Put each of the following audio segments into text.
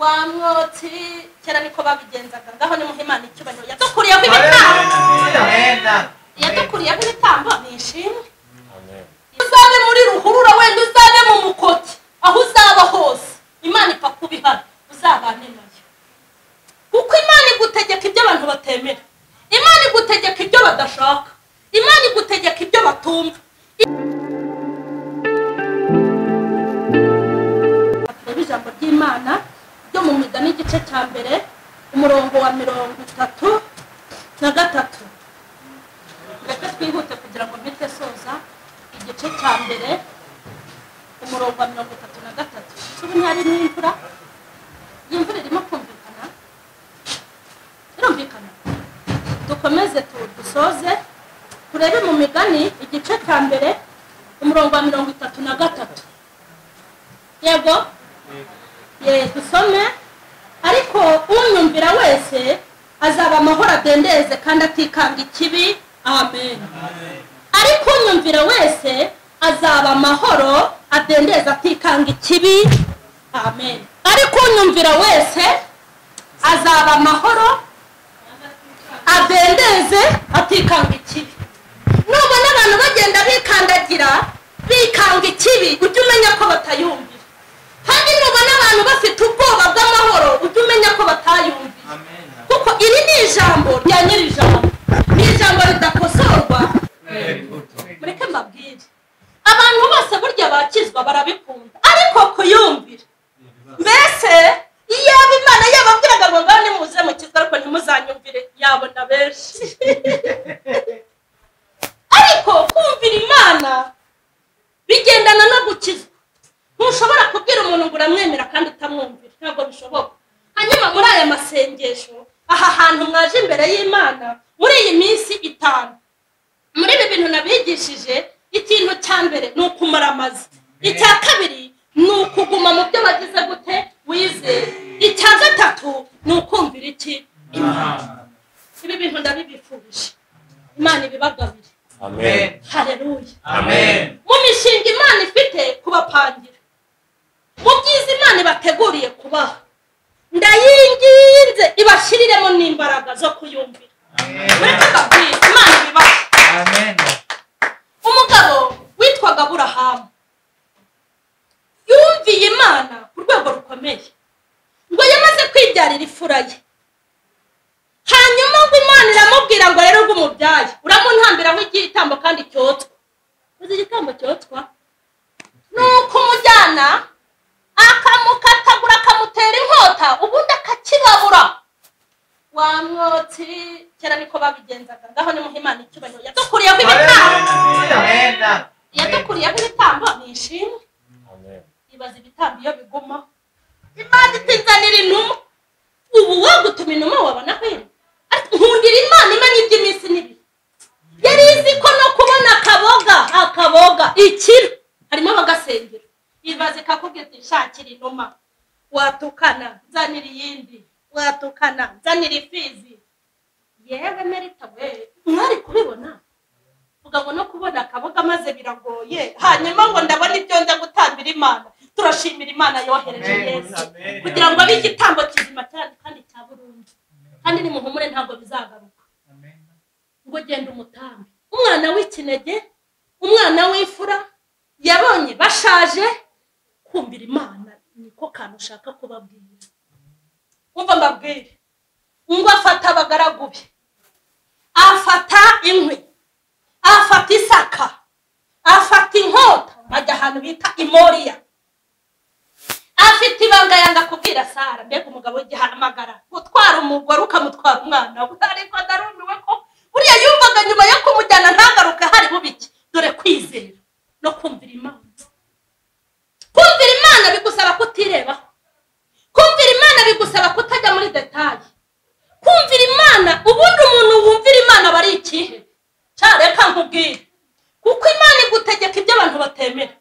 Wa mwotsi kera niko babigenzaga, ngaho ni muhe Imana icyubahiro. Yadukuriyeho ibitambo, yadukuriyeho ibitambo, ni ishimwe. Uzabe muri ruhurura, wenda uzabe mu mukoti, aho uzaba hose Imana ipfa kubihara, uzabane nayo. Kuko Imana igutegeka ibyo abantu batemera, Imana igutegeka ibyo badashaka, Imana igutegeka ibyo batumva. Turebe ijambo ry'Imana ryo mu Migani igice cya mbere umurongo wa 33. Reka twihute kugira ngo mpite soza. Igice cya mbere umurongo wa 33. Ubu ntihari n'imvura, imvura irimo kumvikana, irumvikana. Dukomeze dusoze turebe mu Migani igice cya mbere umurongo wa 33. Yego, ye dusome. Ariko unyumvira wese azaba amahoro adendeze kandi atikanga ikibi. Amen. Ariko unyumvira wese azaba amahoro adendeze atikanga ikibi. Amen. Ariko unyumvira wese azaba amahoro adendeze atikanga ikibi. Nubona abantu bagenda bikandagira bikanga ikibi, ujye umenya ko batayumvira. Kandi nubona abantu bafite ubwoba bw'amahoro, ujye umenya ko batayumvira. Kuko iri ni ijambo rya nyiri ijambo, ni ijambo ridakosorwa. Mureke mbabwire, abantu bose burya bakizwa barabikunda, ariko kuyumvira mbese iyaba Imana yababwiraga ngo ngaho nimuze mukizwe ariko ntimuzanyumvire, yabona benshi. Ariko kumvira Imana bigendana no gukizwa. Ntushobora kubwira umuntu ngo uramwemera kandi utamwumvira, ntabwo bishoboka. Hanyuma muri aya masengesho, aha hantu mwaje imbere y'Imana muri iyi minsi 5, muri ibi bintu nabigishije, ikintu cya mbere ni ukumara amazi, icya kabiri ni ukuguma mu byo bagize gute wizeye, icya gatatu ni ukumvira iki Imana. Ibi bintu ndabibifurije, Imana ibibagabire. Amen. Haleluya. Amen. Mu mishinga Imana ifite kubapangira, mu byiza Imana ibateguriye kubaha, ndayinginze ibashyiriremo n'imbaraga zo kuyumvira. Mureke mbabwire, Imana ibibaha. Amen. Umugabo witwaga Aburahamu yumviye Imana ku rwego rukomeye, ngo yamaze kwibyarira ifura ye. Hanyuma ngo Imana iramubwira ngo rero ubwo umubyaye uramuntambiraho igitambo kandi cyotswa. Uzi igitambo cyotswa? Ni ukumujyana akamukatagura akamutera inkota, ubundi akakibabura. Wa mwotsi kera niko babigenzaga, ngaho ni muhe Imana icyubahiro. Yadukuriyeho ibitambo, yadukuriyeho ibitambo, ni ishimwe. Ibaza ibitambo iyo biguma, Imana itinzanira inuma. Ubu wagutuma inuma wabona kwera. Ariko nkundira Imana imenya iby'iminsi n'ibihe. Yari izi ko no kubona akaboga, akaboga ikiro harimo abagasengera. Ibaze kakubwira ati shakira inuma, watukana nzanira iyindi, watukana nzanira ifizi. Yewe Merita we, mwari kubibona? Vuga ngo no kubona akaboga maze biragoye, hanyuma ngo ndabona ibyo nza gutambira Imana. Turashimira Imana yohereje Yesu kugira ngo abe igitambo kizima cyane kandi cya burundu, kandi nimuhumure ntabwo bizagaruka. Ngo genda umutambi umwana w'ikinege, umwana w'ifura yabonye bashaje. Kumvira Imana niko kantu ushaka kubabwira. Umva mbabwire, ngo afata abagaragu be, afata inkwi, afata isaka, afata inkota, ajya ahantu bita Imoriya. Afite ibanga yanga kubwira Sara. Mbega umugabo w'igihamagara gutwara umugore ukamutwara umwana we, ariko ndarumiwe ko buriya yumvaga nyuma yo kumujyana ntagaruke hari bubiki. Dore kwizera no kumvira Imana. Kumvira Imana bigusaba kutirebaho, kumvira Imana bigusaba kutajya muri detail. Kumvira Imana, ubundi umuntu wumvira Imana aba ari ikihe? Reka nkubwire, kuko Imana igutegeka ibyo abantu batemera,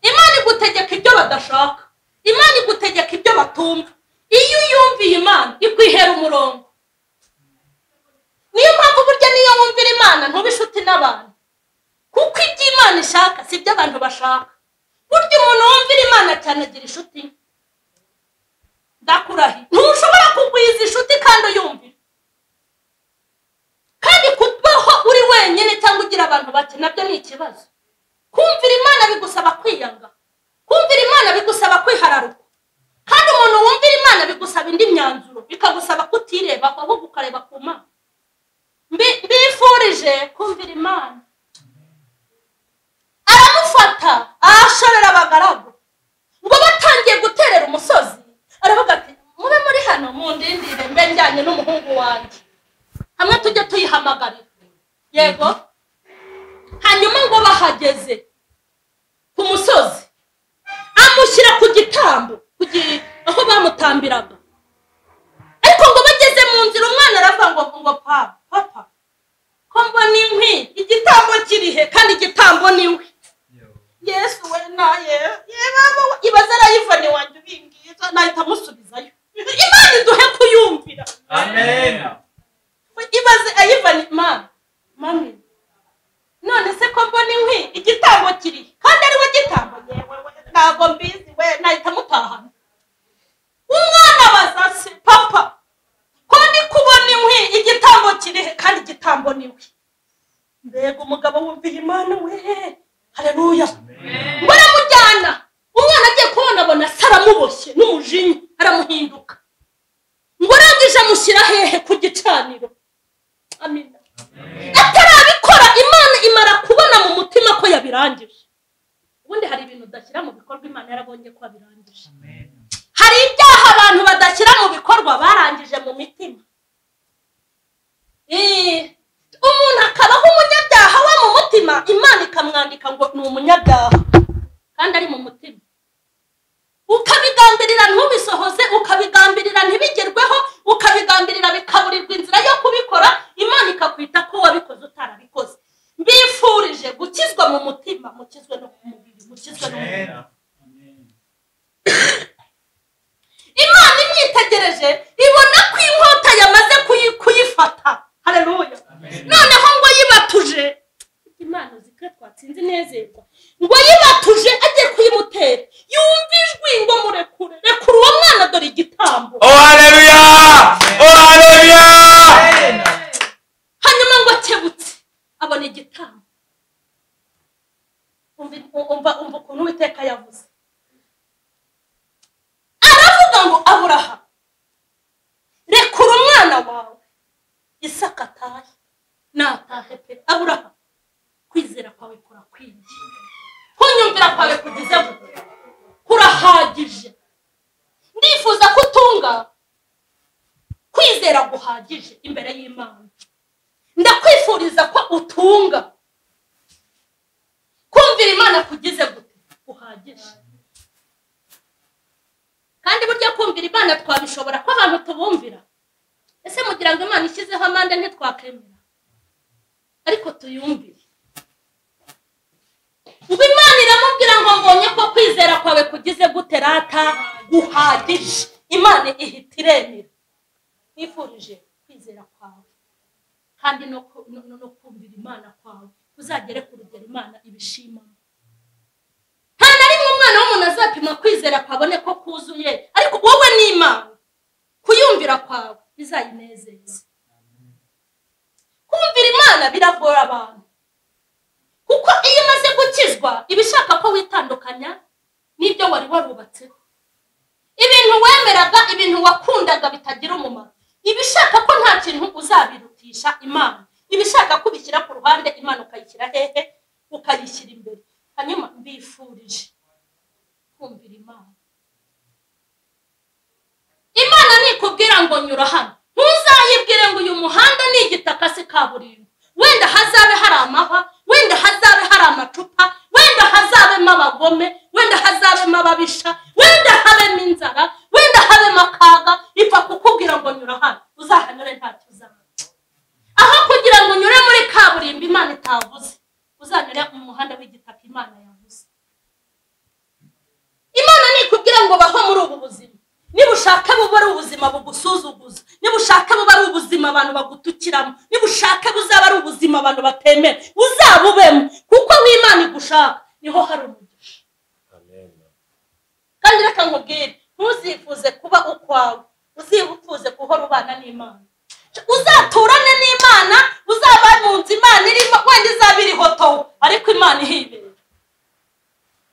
Imana igutegeka ibyo badashaka, Imana igutegeka ibyo batumva. Iyo uyumviye Imana ikwihera umurongo. Niyo mpamvu burya niyo wumvira Imana ntuba inshuti n'abantu, kuko ibyo Imana ishaka si ibyo abantu bashaka. Burya umuntu wumvira Imana cyane agira inshuti. Ndakurahi, ntushobora kugwiza inshuti kandi uyumvira. Kandi kubaho uri wenyine cyangwa ugira abantu bake nabyo ni ikibazo. Kumvira Imana bigusaba kwiyanga, kumvira Imana bigusaba kwihararuka, kandi umuntu wumvira Imana bigusaba indi myanzuro, bikagusaba kutireba ahubwo ukareba ku Mana. Mbifurije kumvira Imana. Aramufata ashorera abagaragu ngo batangiye guterera umusozi, aravuga ati mube muri hano mundindire mbe njyanye n'umuhungu wanjye, hamwe tujye tuyihamagarira. Yego. Hanyuma ngo bahageze ku musozi, amushyira ku gitambo, aho bamutambiraga. Ariko ngo bageze mu nzira umwana aravuga ngo papa, ko mbona inkwi, igitambo kirihe? Kandi igitambo ni we. Yesu we naye ibaze arayivane wanjye ubingiye, nahita amusubizayo. Imana iduhe kuyumvira. Amen. Ibaze ayivane mami, none se ko mbona inkwi, igitambo kiri kandi ari we gitambo? Yewe ntabwo mbizi we, nahita mutahana. Umwana abaza se papa, ko ndi kubona inkwi, igitambo kirihe kandi igitambo ni we? Mbega umugabo wumviye Imana we! Haleluya. Ngo aramujyana, umwana agiye kubona abona se aramuboshye n'umujinya, aramuhinduka. Ngo arangije amushyira hehe? Ku gicaniro. Amina. Atarabikora Imana imara kubona mu mutima ko yabirangije. Ubundi hari ibintu udashyira mu bikorwa Imana yarabonye ko yabirangije. Hari ibyaha abantu badashyira mu bikorwa barangije mu mitima. Umuntu akabaho umunyabyaha we mu mutima, Imana ikamwandika ngo ni umunyabyaha kandi ari mu mutima. Ukabigambirira ntubisohoze, ukabigambirira ntibigerweho, ukabigambirira bikaburirwa inzira yo kubikora, Imana ikakwita ko wabikoze utarabikoze. Mbifurije gukizwa mu mutima, mukizwe no ku mubiri, mukizwe no mu mubiri. Imana imwitegereje ibona ko inkota yamaze kuyifata. Haleluya. Noneho ngo yibatuje, Imana zikre twatsinze inezerwa, ngo yibatuje agiye kuyimutera, yumva ijwi ngo murekure, rekura uwo mwana dore igitambo. Oh haleluya! Oh haleluya! Hanyuma ngo akebutse abona igitambo. Umva ukuntu Uwiteka yavuze. Aravuga ngo Aburahamu, rekura umwana wawe Isaka atahe, natahe pe. Aburahamu, kwizera kwawe kurakwiye, kunyumvira kwawe kugize gute, kurahagije. Ndifuza ko utunga kwizera guhagije imbere y'Imana. Ndakwifuriza ko utunga kumvira Imana kugize gute, guhagije. Kandi burya kumvira Imana twabishobora ko abantu tubumvira. Ese mugira ngo Imana ishyizeho amande ntitwakemera, ariko tuyumvire. Ngo Imana iramubwira ngo mbonye ko kwizera kwawe kugize gute rata, guhagije. Imana ihita iremera. Nifurije kwizera kwawe kandi no kumvira Imana kwawe uzagere ku rugero Imana ibishimamo. Nta na rimwe umwana w'umuntu azapima kwizera kwabone ko kuzuye, ariko wowe n'Imana kuyumvira kwawe bizayinezeza. Kumvira Imana biragora abantu, kuko iyo umaze gukizwa iba ishaka ko witandukanya n'ibyo wari warubatseho, ibintu wemeraga, ibintu wakundaga bitagira umumaro. Iba ishaka ko nta kintu uzabirutisha Imana, iba ishaka ko ubishyira ku ruhande, Imana ukayishyira hehe? Ukayishyira imbere. Hanyuma mbifurije kumvira Imana. Imana nikubwira ngo nyura hano, ntuzayibwire ngo uyu muhanda ni igitaka se kaburimbo, wenda hazabe hari amahwa, wenda hazabe hari amacupa, wenda hazabemo abagome, wenda hazabemo ababisha, wenda habemo inzara, wenda habemo akaga. Ipfa kukubwira ngo nyura hano, uzahanyure ntacyo uzaba. Aho kugira ngo unyure muri kaburimbo Imana itavuze, uzanyure mu muhanda w'igitaka Imana yavuze. Imana nikubwira ngo baho muri ubu buzima, niba ushaka buba ari ubuzima bugusuzuguza, niba ushaka buba ari ubuzima abantu bagutukiramo, niba ushaka buzaba ari ubuzima abantu batemera, uzabubemo, kuko aho Imana igushaka niho hari umugisha. Amen. Kandi reka nkubwire, Ntuzifuze kuba ukwawe, uzifuze guhora ubana n'Imana, uzaturane n'Imana, uzaba mu nzu Imana irimo, wenda izaba iriho towe ariko Imana ihibera,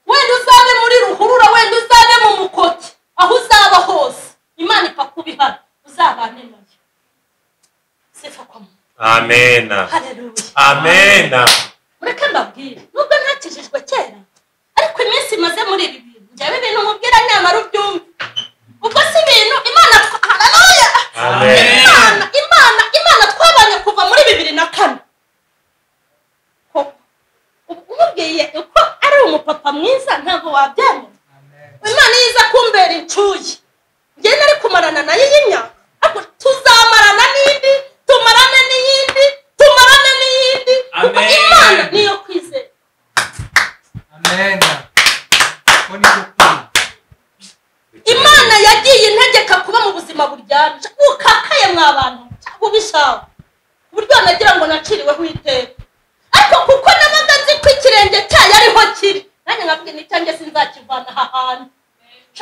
wenda uzabe muri ruhurura, wenda uzabe mu mukoti, aho uzaba hose Imana ipfa kuba ihari, uzabane nayo. Sifa kwa Mungu. Amen. Haleluya. Amen. Mureke mbabwire, nubwo ntakijijwe kera, ariko iminsi imaze muri ibi bintu, njyewe ibintu mubwira nyamara ubyumve. Ubwo si ibintu Imana, haleluya. Amen. Imana twabanye kuva muri 2004. Koko umubwiye uko ari umupapa mwiza ntabwo wabyemera. Imana iza kumbera incuyi, njye nari kumarana nayo y'imyaka, ariko tuzamarana n'indi, tumarane n'iyindi, tumarane n'iyindi, kuko Imana niyo kwizera. Amen. Imana yagiye integeka kuba mu buzima buryamye, ukakaye mwa bantu ubishaka, uburyo nagira ngo naciriweho iteka, ariko kuko nabaga nzi ko ikirenge cyayo ariho kiri, nanjye nkavuga n'icyanjye sinzakivana aha hantu,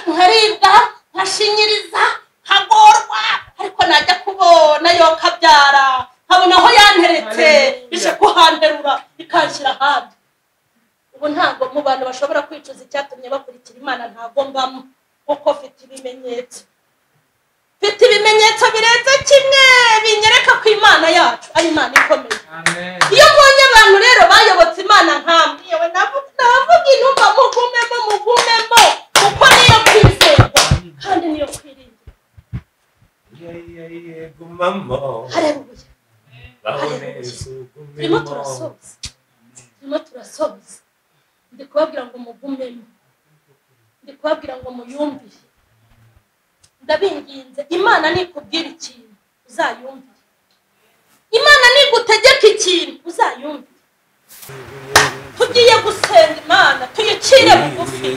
nkaribwa, nkashinyiriza, nkagorwa, ariko najya kubona yo kabyara, nkabona aho yanteretse, ije kuhanterura ikanshyira ahandi. Ubu ntabwo mu bantu bashobora kwicuza icyatumye bakurikira Imana, ntabwo mbamo, kuko mfite ibimenyetso, mfite ibimenyetso birenze kimwe binyereka ko Imana yacu ari Imana ikomeye. Iyo mbonye abantu rero bayobotse Imana nkamwe, yewe navuga intumva, mugumemo, mugumemo, kuko niyo kwizerwa kandi niyo kwiringira. Haleluya. Turimo turasoza, turimo turasoza. Ndi kubabwira ngo mugumemo, ndi kubabwira ngo muyumvire. Ndabinginze, Imana nikubwira ikintu uzayumvire, Imana nigutegeka ikintu uzayumvire. Tugiye gusenga Imana, tuyicire bugufi.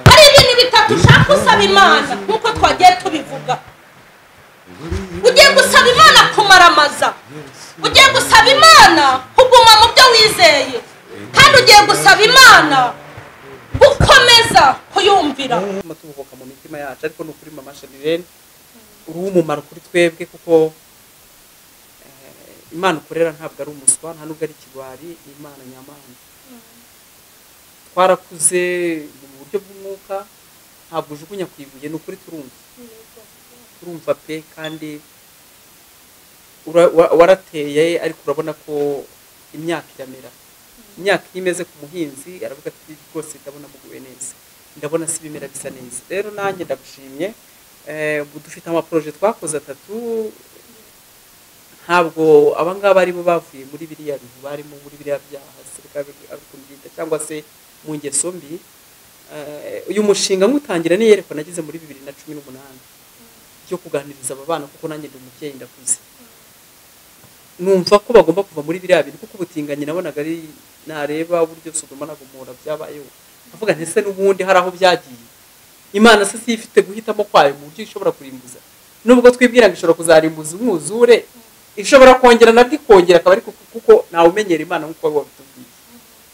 Hari ibintu bitatu ushaka gusaba Imana nk'uko twagiye tubivuga. Ugiye gusaba Imana kumaramaza, ugiye gusaba Imana kuguma mu byo wizeye, kandi ugiye gusaba Imana gukomeza kuyumvira. Tubuhoka mu mitima yacu, ariko ni ukuri Mama Charlene uri umumaro kuri twebwe, kuko Imana ukorera ntabwo ari umuswa, nta nubwo ari ikigwari, ni Imana nyamana. Twarakuze mu buryo bw'umwuka, ntabwo ujugunya ku ibuye, ni ukuri turumva, turumva pe, kandi warateye, ariko urabona ko imyaka iramera. Imyaka iyo imeze ku muhinzi aravuga ati rwose ndabona muguwe neza, ndabona si ibimera bisa neza. Rero nanjye ndagushimye. Ubu dufite amaproje twakoze 3, ntabwo abangaba ari bo bavuye muri biriya bintu barimo, muri biriya byaha cyangwa se mu ngeso mbi. Uyu mushinga nkutangira niyerekwa nagize muri 2018 cyo kuganiriza aba bana, kuko nanjye ndi umubyeyi ndakuze, numva ko bagomba kuva muri biriya bintu, kuko ubutinganyi nabonaga ari nareba uburyo Sodoma na Gomora byabayeho, avuga nti se n'ubundi hari aho byagiye. Imana se si ifite guhitamo kwayo mu buryo ishobora kurimbuza, nubwo twibwira ngo ishobora kuzarimbuza umwuzure, ishobora kongera nabwo ikongera akaba, ariko kuko ntawe umenyera Imana nk'uko wabitubwiye.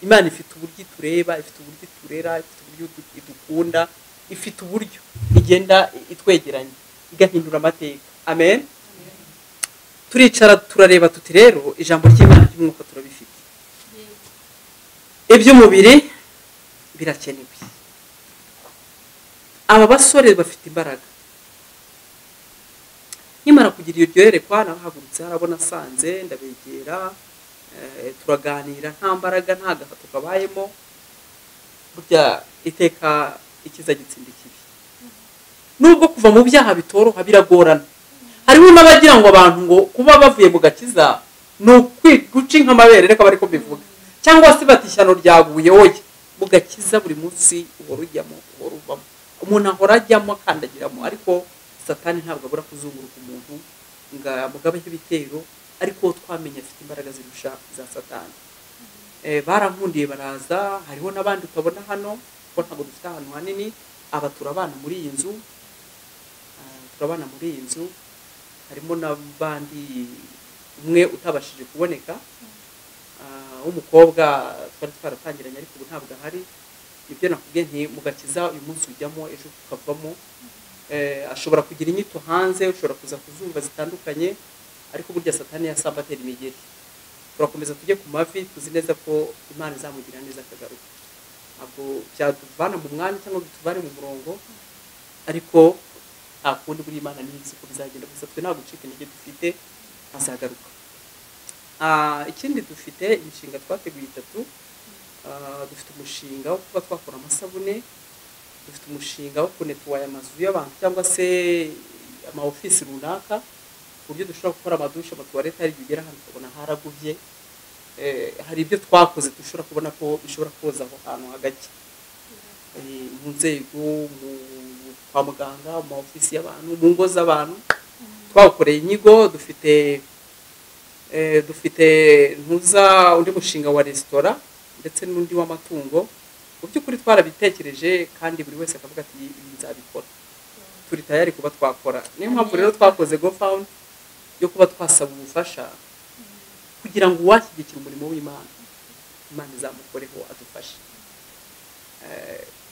Imana ifite uburyo itureba, ifite uburyo iturera, ifite uburyo idukunda, ifite uburyo igenda itwegeranya igahindura amateka. Amen. Turicara turareba tuti rero ijambo ry'Imana ry'umwuka turabifite, iby'umubiri birakenewe. Aba basore bafite imbaraga. Nimara kugira iryo yerekwa, narahagurutse, harabona asanze, ndabegera, turaganira, nta mbaraga, nta gahato kabayemo. Burya iteka ikiza gitsinda ikibi. Nubwo kuva mu byaha bitoroha, biragorana. Hariho n'abagira ngo abantu ngo kuba bavuye mu gakiza ni guca inka amabere, reka bari ko bivuga, cyangwa se bati ishyano ryaguye. Oya, mu gakiza buri munsi uhora ujyamo, uhora uvamo, umuntu ahora ajyamo akandagiramo, ariko Satani ntabwo abura kuzunguruka umuntu ngo amugabeho ibitero, ariko twamenye afite imbaraga zirusha za Satani. Barankundiye baraza, hariho n'abandi utabona hano, kuko ntabwo dufite ahantu hanini. Aba turabana muri iyi nzu, turabana muri iyi nzu, harimo n'abandi, umwe utabashije kuboneka, w'umukobwa twari twaratangiranye, ariko ubu ntabwo ahari. Ibyo nakubwiye nti mugakiza uyu munsi ujyamo ejo ukavamo. Ashobora kugira inyito hanze, ushobora kuza kuzumva zitandukanye, ariko burya Satani yasamba atera imigeri. Turakomeza tujye ku mavi, tuzi neza ko Imana izamugira neza akagaruka. Ntabwo byatuvana mu mwanya cyangwa bituvane mu murongo, ariko nta kundi, buri Imana nizi ko bizagenda. Gusa twe nta gucika intege dufite, azagaruka. Ikindi dufite imishinga twateguye itatu. Dufite umushinga wo kuba twakora amasabune, dufite umushinga wo kunetuwaya amazu y'abantu cyangwa se ama office runaka, ku buryo dushobora gukora amadushe, amatuwarete. Hari igihe ugera ahantu ukabona haraguvye. Hari ibyo twakoze dushobora kubona ko bishobora koza aho hantu hagake, mu nzego, kwa muganga, mu ma office y'abantu, mu ngo z'abantu. Twawukoreye inyigo. Dufite ntuza undi mushinga wa resitora ndetse n'undi w'amatungo. Mu by'ukuri twarabitekereje kandi buri wese akavuga ati ibi nzabikora, turi tayari kuba twakora. Niyo mpamvu rero twakoze GoFund yo kuba twasaba ubufasha kugira ngo uwashyigikira umurimo w'Imana, Imana izamukoreho adufashe.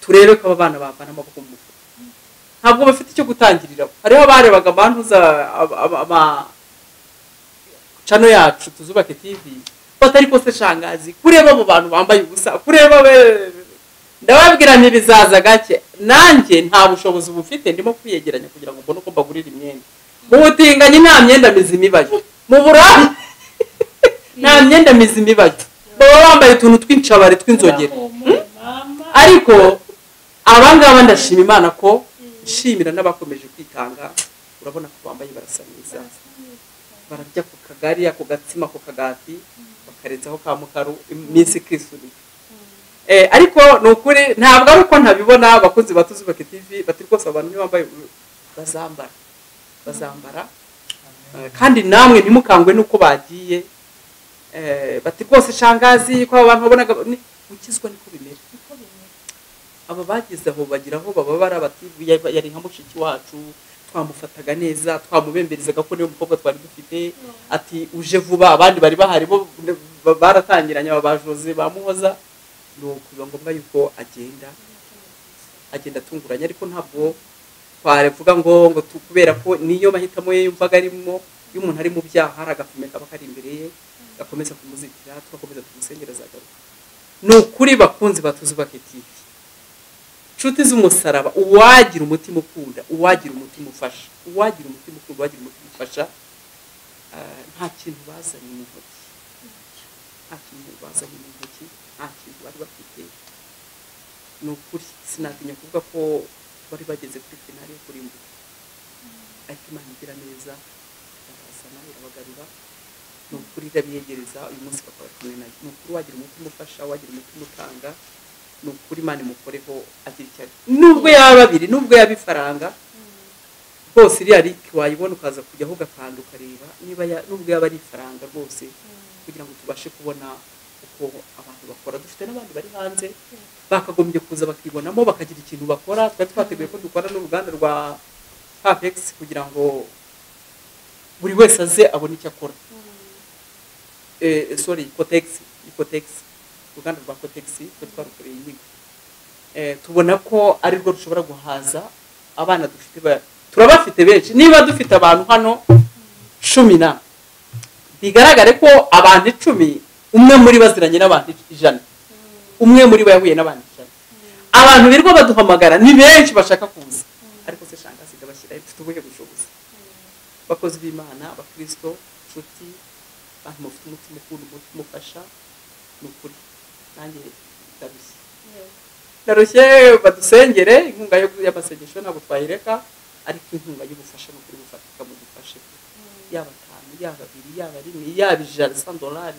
Turebe ko aba bana bavana amaboko mu mufuka. Ntabwo bafite icyo gutangiriraho. Hariho abarebaga abantuza ama channel yacu Tuzubake TV batari ko se shangazi kureba abo bantu bambaye ubusa, kureba ndababwira nti bizaza gake. Nanjye nta bushobozi bufite, ndimo kwiyegeranya kugira ngo mbone uko mbagurira imyenda. Mu butinganyi nta myenda mizima ibayo, mu buraya nta myenda mizima ibayo, baba bambaye utuntu tw'incabare tw'inzogera. Ariko abangaba ndashima Imana ko nshimira n'abakomeje kwitanga. Urabona ko bambaye barasa neza, bararya ku kagari, ako gatsima, ku kagati, bakarenzaho ka mukaru, iminsi ikisunika. Ariko ni ukuri ntabwo ari uko ntabibona. Abakunzi ba Tuzubake TV bati rwose abantu ntibambaye, bazambara bazambara. Kandi namwe ntimukangwe nuko bagiye. Bati rwose shangazi ko abantu babonaga gukizwa niko bimera. Aba bageze aho bagira aho bababara bati yari nka mushiki wacu, twamufataga neza, twamubemberezaga ko niwe mukobwa twari dufite, ati uje vuba. Abandi bari bahari bo baratangiranye, aba Jose bamuhoza. Nuko biba ngombwa yuko agenda atunguranye. Ariko ntabwo twarevuga ngo kubera ko niyo mahitamo ye yumvaga arimo. Iyo umuntu ari mu byaha hari agafime kaba kari imbere ye gakomeza kumuzitira, tugakomeza tumusengera azagaruka. Ni ukuri bakunzi ba Tuzubake TV, nshuti z'umusaraba, uwagira umutima ukunda, uwagira umutima ufasha, uwagira umutima ukunda, uwagira umutima ufasha, nta kintu bazanye mu ntoki, nta kintu bazanye mu ntoki, nta kintu bari bafite. Ni ukuri sinatinya kuvuga ko bari bageze kuri finale yo kurimbuka, ariko Imana igira neza irabazana, irabagarura. Ni ukuri irabiyegereza, uyu munsi bakaba bari kumwe nayo. Ni ukuri wagira umutima ufasha, wagira umutima utanga, ni ukuri Imana imukoreho agira icyo ari, nubwo yaba babiri, nubwo yaba ifaranga rwose. Iriya link wayibona ukaza kujyaho ugakanda ukareba niba nubwo yaba ari ifaranga rwose, kugira ngo tubashe kubona uko abantu bakora. Dufite n'abandi bari hanze bakagombye kuza bakibonamo bakagira ikintu bakora. Twari twateguye ko dukora n'uruganda rwa Capex kugira ngo buri wese aze abone icyo akora. Sorry, Cotex, uruganda rwa Cotex twe twarukoreye inyigo. Tubona ko ari rwo rushobora guhaza abana dufite. Turabafite benshi. Niba dufite abantu hano 10 bigaragare ko abantu 10 umwe muri baziranye n'abantu 100, umwe muri bo yahuye n'abantu 100. Abantu birwa baduhamagara ni benshi bashaka kuza, ariko se shangazi ndabashyira ifite ubuhe bushobozi? Bakozi b'Imana, abakristo, nshuti, bantu mufite umutima ukunda, umutima ufasha, ni ukuri nanjye ndarushye, ndarushye. Badusengere, inkunga y'amasengesho ntabwo twayireka, ariko inkunga y'ubufasha ni ukuri bufatika mudufashe. Yaba 5, yaba 2, yaba 1, yaba $100,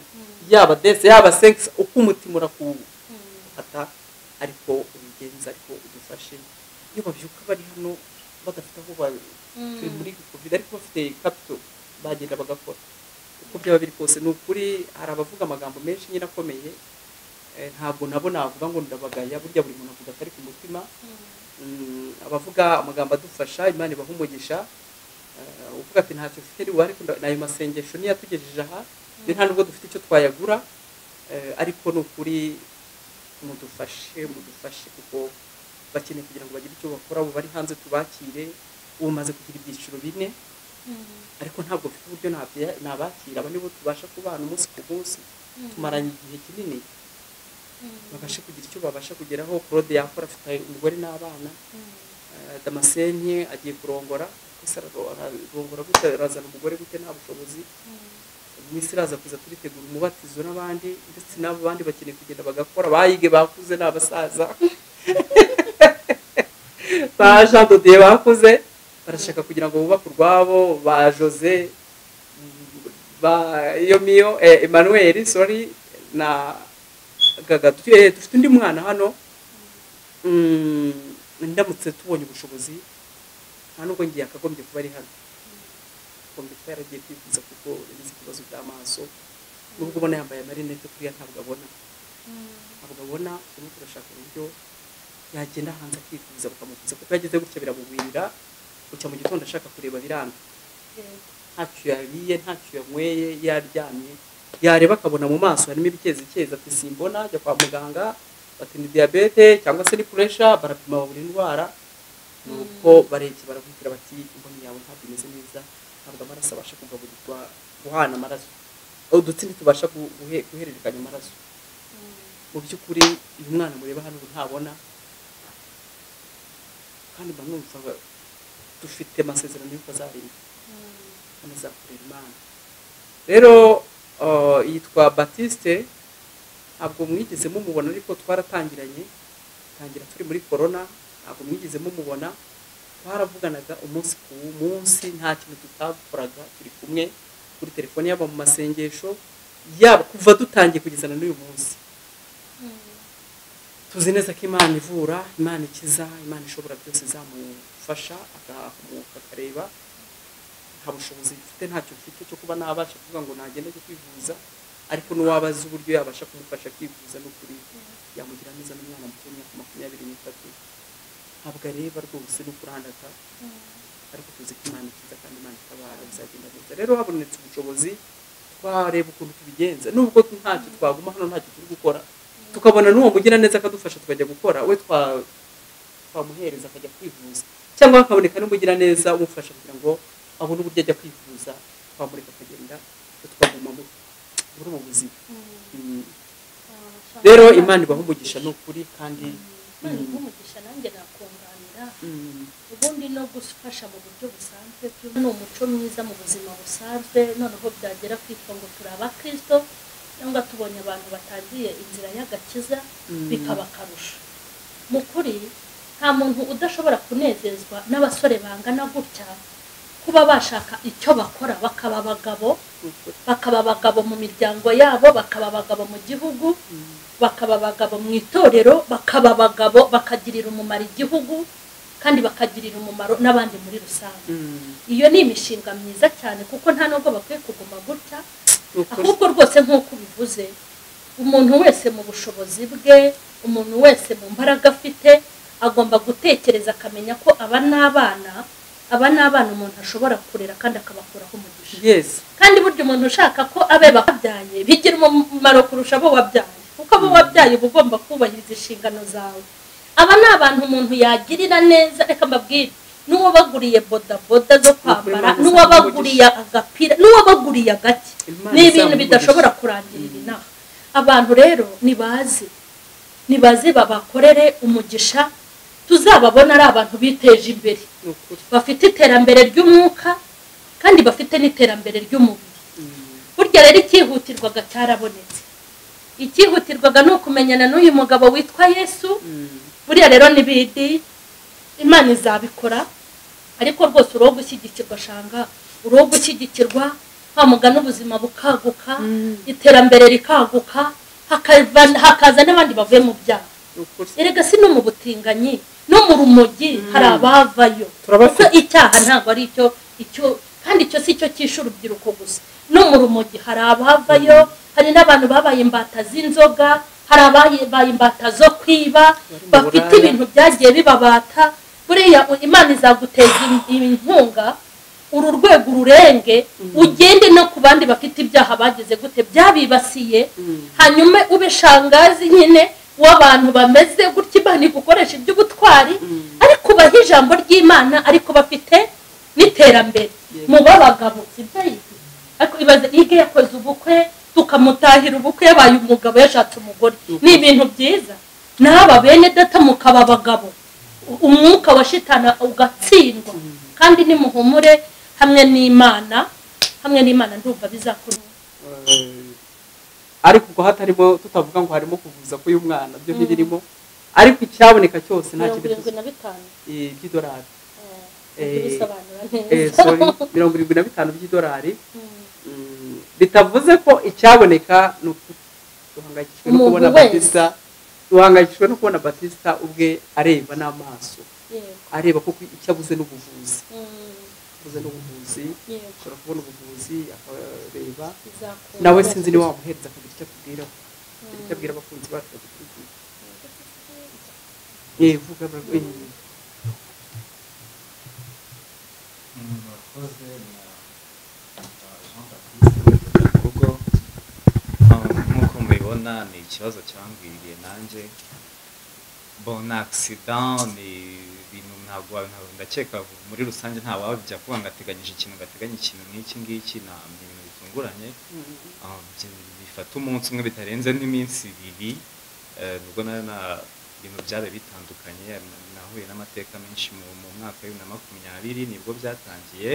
yaba 10, yaba 5, uko umutima urakufata, ariko ubigenza, ariko udufashe. Iyo babyuka bari hano badafite aho bari, turi muri Covid, ariko bafite capital bagenda bagakora uko byaba biri kose. Ni ukuri hari abavuga amagambo menshi nyine akomeye, ntabwo nabo navuga ngo ndabagaya, burya buri muntu avuga atari ku mutima. Abavuga amagambo adufasha, Imana ibaha umugisha. Uvuga ati ntacyo mfite ni ariko nayo masengesho niyo yatugejeje aha, nta nubwo dufite icyo twayagura, ariko ni ukuri Mudufashe, mudufashe, kuko bakeneye kugira ngo bagire icyo bakora. Abo bari hanze tubakire. Ubu maze kugira ibyiciro 4, ariko ntabwo mfite uburyo nabakira. Aba nibo tubasha kubana umunsi ku munsi, tumaranye igihe kinini, babashe kugira icyo babasha kugeraho. Claude yakora, afite umugore n'abana. Damascene agiye kurongora, ese ararongora gute, arazana umugore gute nta bushobozi? Mu isi iraza kuza turitegura umubatizo n'abandi, ndetse n'abo bandi bakeneye kugenda bagakora, bayige bakuze n'abasaza ba Jean de Dieu bakuze, barashaka kugira ngo bubake urwabo, ba Jose, ba Yomiyo, Emmanuel, sorry, na Gaga. Dufite undi mwana hano. Ndamutse tubonye ubushobozi, nta nubwo ngiye akagombye kuba ari hano, akagombye kuba yaragiye kwivuza kuko yagize ikibazo by'amaso. Nubwo ubona yambaye amarinete kuriya, ntabwo abona, ntabwo abona. Turimo turashaka uburyo yagenda hanze akivuza, bakamuvuza, kuko yageze gutya biramugwirira. Bucya mu gitondo ashaka kureba biranga, ntacyo yariye, ntacyo yanyweye, yaryamye, yareba akabona mu maso harimo ibikezikezi, ati simbona. Ajya kwa muganga, bati ni diyabete cyangwa se ni puresha, barapima babura indwara. Nuko barebye baramubwira bati imboni yawe ntabwo imeze neza, ntabwo amaraso abasha kugaburirwa, guhana amaraso, udutsi ntitubasha guhererekanya amaraso. Mu by'ukuri uyu mwana mureba hano ubu ntabona, kandi mba numva dufite amasezerano y'uko azarinda kandi azakorera Imana. Rero yitwa Baptiste, ntabwo mwigeze mumubona, ariko twaratangiranye, tangira turi muri corona, ntabwo mwigeze mumubona. Twaravuganaga umunsi ku munsi, nta kintu tutakoraga, turi kumwe kuri telefone, yaba mu masengesho, yaba kuva dutangiye kugeza na n'uyu munsi. Tuzi neza ko Imana ivura, Imana ikiza, Imana ishobora byose, izamufasha agahumuka akareba. Nta bushobozi mfite, ntacyo mfite cyo kuba nabasha kuvuga ngo nagenda ajye kwivuza, ariko n'uwabaza uburyo yabasha kumufasha kwivuza, n'ukuri yamugira neza. N'umwana muto w'imyaka 23, ntabwo areba rwose, no kurandata, ariko tuzi ko Imana ikiza kandi Imana itabara, bizagenda neza. Rero habonetse ubushobozi twareba ukuntu tubigenza, nubwo ntacyo twaguma hano, ntacyo turi gukora, tukabona n'uwo mugira neza akadufasha tukajya gukora, we twamuhereza akajya kwivuza, cyangwa hakaboneka n'umugira neza umufasha kugira ngo abone uburyo ajya kwivuza, twamureka akagenda, twaguma muri ubu buzima. Rero Imana ibaha umugisha n'ukuri, kandi Imana ibaha umugisha. Nanjye nakunganira, ubundi no gufasha mu buryo busanzwe ni umuco mwiza mu buzima busanzwe. Noneho byagera kwitwa ngo turi abakristo cyangwa tubonye abantu batangiye inzira y'agakiza, bikaba akarusho. Mu kuri nta muntu udashobora kunezezwa n'abasore bangana gutya kuba bashaka icyo bakora, bakaba abagabo, bakaba abagabo mu miryango yabo, bakaba abagabo mu gihugu, bakaba abagabo mu itorero, bakaba abagabo bakagirira umumaro igihugu, kandi bakagirira umumaro n'abandi muri rusange. Iyo ni imishinga myiza cyane, kuko nta nubwo bakwiye kuguma gutya, ahubwo rwose nk'uko ubivuze, umuntu wese mu bushobozi bwe, umuntu wese mu mbaraga afite, agomba gutekereza akamenya ko aba n'abana, aba n'abana umuntu ashobora kurera kandi akabakuraho umugisha. Kandi burya umuntu ushaka ko abe bakabyaye bigira umumaro kurusha abo wabyaye, kuko abo wabyaye uba ugomba kubahiriza inshingano zawe. Aba ni abantu umuntu yagirira neza. Reka mbabwire, n'uwabaguriye bodaboda zo kwambara, n'uwabaguriye agapira, n'uwabaguriye agati, ni ibintu bidashobora kurangirira inaha. Abantu rero nibaze babakorere umugisha, tuzababona ari abantu biteje imbere, bafite iterambere ry'umwuka kandi bafite n'iterambere ry'umubiri. Burya rero icyihutirwaga cyarabonetse. Icyihutirwaga ni ukumenyana n'uyu mugabo witwa Yesu. Buriya rero n'ibindi Imana izabikora, ariko rwose uriho gushyigikirwa, shanga uriho gushyigikirwa, wa mugani ubuzima bukaguka, iterambere rikaguka, hakaza n'abandi bavuye mu byaha. Erega si no mu butinganyi, no mu rumogi hari abavayo, kuko icyaha ntabwo ari icyo, kandi icyo si cyo cyishe urubyiruko gusa. No mu rumogi hari abavayo, hari n'abantu babaye imbata z'inzoga, hari ababaye imbata zo kwiba, bafite ibintu byagiye bibabata. Buriya Imana izaguteza inkunga, uru rwego ururenge, ugende no ku bandi bafite ibyaha bageze gute byabibasiye, hanyuma ube shangazi nyine w'abantu bameze gutya, Imana igukoresha iby'ubutwari, ariko ubaha ijambo ry'Imana, ariko bafite n'iterambere mu babagabo, sibyo yige. Ariko ibaze Yige yakoze ubukwe, tukamutahira ubukwe, yabaye umugabo, yashatse umugore, ni ibintu byiza. N'aba bene data mukaba abagabo, umwuka wa shitana ugatsindwa. Kandi nimuhumure hamwe n'Imana, hamwe n'Imana ndumva bizakora. Ariko ubwo hatarimo, tutavuga ngo harimo kuvuza ko uyu mwana byo ntibirimo, ariko icyaboneka cyose nta kindi 75 by'idolari. Bisobanura neza. Sorry, 75 by'idolari. Bitavuze ko icyaboneka ni duhangayikishijwe no kubona Batista, duhangayikishijwe no kubona Batista ubwe areba n'amaso, areba kuko icyo abuze n'ubuvuzi, abuze n'ubuvuzi, ashobora kubona ubuvuzi akareba nawe. Sinzi niba wamuhereza akagira icyo akubwiraho, icyo abwira abakunzi bacu badukurikiye. Vuga. Murakoze. Na Jean Baptiste Rugo, nk'uko mubibona ni ikibazo cyangwiriye nanjye. Bon, accident ni ibintu ntabwo, ndakeka muri rusange nta wabijya kuvuga ngo ateganyije ikintu, ngo ateganye ikintu nk'iki ngiki. Ni ibintu bitunguranye, bifata umunsi umwe bitarenze n'iminsi ibiri. Nubwo na ibintu byari bitandukanye, nahuye n'amateka menshi mu mwaka wa 2020 nibwo byatangiye.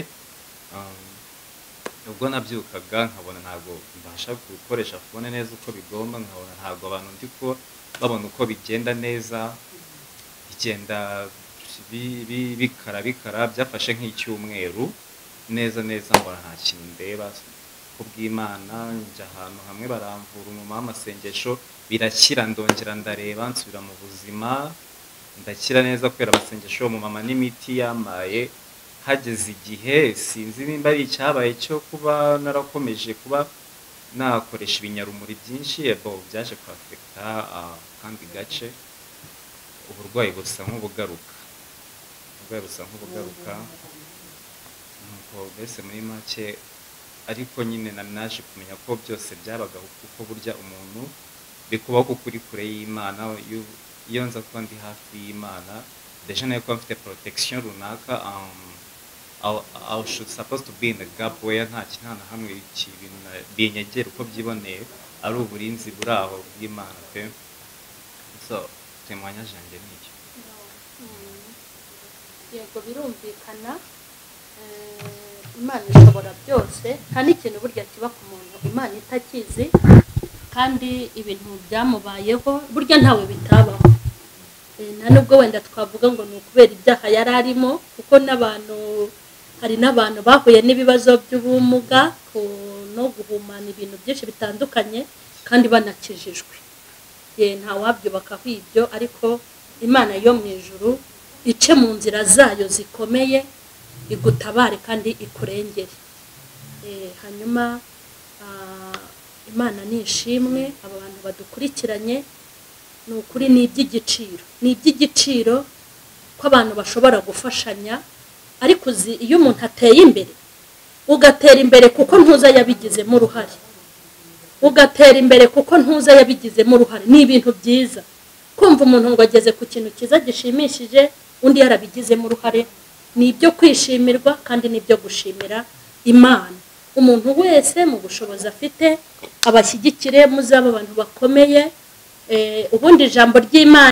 Ubwo nabyukaga nkabona ntabwo mbasha gukoresha phone neza uko bigomba, nkabona ntabwo abantu ndi ko babona uko bigenda neza, bigenda bikara bikara. Byafashe nk'icyumweru neza neza, mbona nta kintu ndeba. Kubw'Imana njya ahantu hamwe baramvura, umuma w'amasengesho, birakira, ndongera ndareba, nsubira mu buzima, ndakira neza kubera amasengesho mu mama n'imiti yamaye. Hageze igihe, sinzi nimba ari icyabaye cyo kuba narakomeje kuba nakoresha ibinyarumuri byinshi, ebo byaje kwafekita akandi gace, uburwayi busa nk'ubugaruka, uburwayi busa nk'ubugaruka. Nuko mbese muri make, ariko nyine naje kumenya ko byose byabaga kuko burya umuntu bikubaho kuko uri kure y'Imana. Iyo nza kuba ndi hafi y'Imana, déjà nayo kuba mfite protection runaka. I should supposed to be in the gap where nta kintu na hamwe ibintu binyegera uko byiboneye, ari uburinzi buri aho bw'Imana pe. So témoignage yanjye ni icyo. Yego, birumvikana. Imana ishobora byose, nta n'ikintu burya kiba ku muntu Imana itakizi. Kandi ibintu byamubayeho burya ntawe bitabaho. Nta nubwo wenda twavuga ngo ni ukubera ibyaha yari arimo, kuko n'abantu, hari n'abantu bahuye n'ibibazo by'ubumuga no guhumana ibintu byinshi bitandukanye kandi banakijijwe. Nta wabyubakaho ibyo, ariko Imana yo mu ijuru ice mu nzira zayo zikomeye, igutabare kandi ikurengere. Hanyuma Imana ni ishimwe. Aba bantu badukurikiranye, ni ukuri ni iby'igiciro, ni iby'igiciro ko abantu bashobora gufashanya. Ariko uzi iyo umuntu ateye imbere, ugatera imbere kuko ntuza yabigizemo uruhare, ugatera imbere kuko ntuza yabigizemo uruhare, ni ibintu byiza. Kumva umuntu ngo ageze ku kintu cyiza gishimishije undi yarabigizemo uruhare, ni ibyo kwishimirwa kandi ni ibyo gushimira Imana. Umuntu wese mu bushobozi afite abashyigikire, muzaba abantu bakomeye. Ubundi ijambo ry'Imana